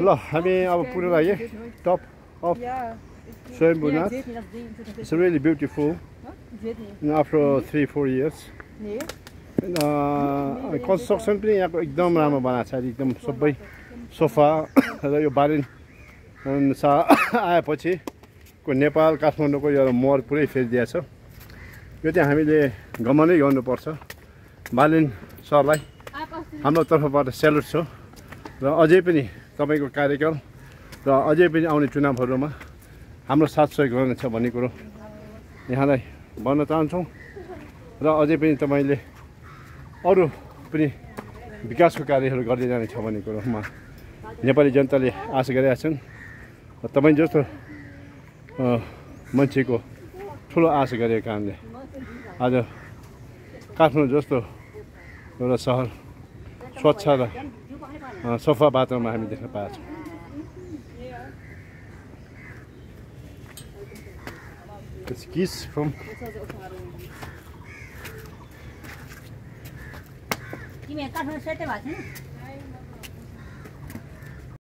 ल हामी अब पुग्न लागि top of Swayambhunath. It's really beautiful. After 3-4 years. Construction पनि यहाँको एकदम राम्रो बनाएको छ एकदम सबै सोफा र यो बारिन आएपछि को नेपाल काठमाडौँको यो मोहर पुरै फेरिदिएको छ यो चाहिँ हामीले गमनै गर्नुपर्छ बालिन सरलाई हाम्रो तर्फबाट स्यालुट छ र अझै पनि तपाईको कार्यकाल र अझै पनि आउने चुनावहरुमा हाम्रो साथ सहयोग गर्नेछ भन्ने कुरो यहाँलाई भन्न चाहन्छौं र अझै पनि तपाईले अरु पनि विकासको कार्यहरु गर्दै जानेछ भन्ने कुरोमा नेपाली जनताले आशा गरेका छन् तपाई जस्तो मान्छेको ठूलो आशा गरेको कारणले आज काठमाडौँ जस्तो एउटा शहर स्वच्छ र सफा वातावरणमा हामी देख्न पाएका छौं It's geese from तिमी काठमाडौँ सेटै भएको छैन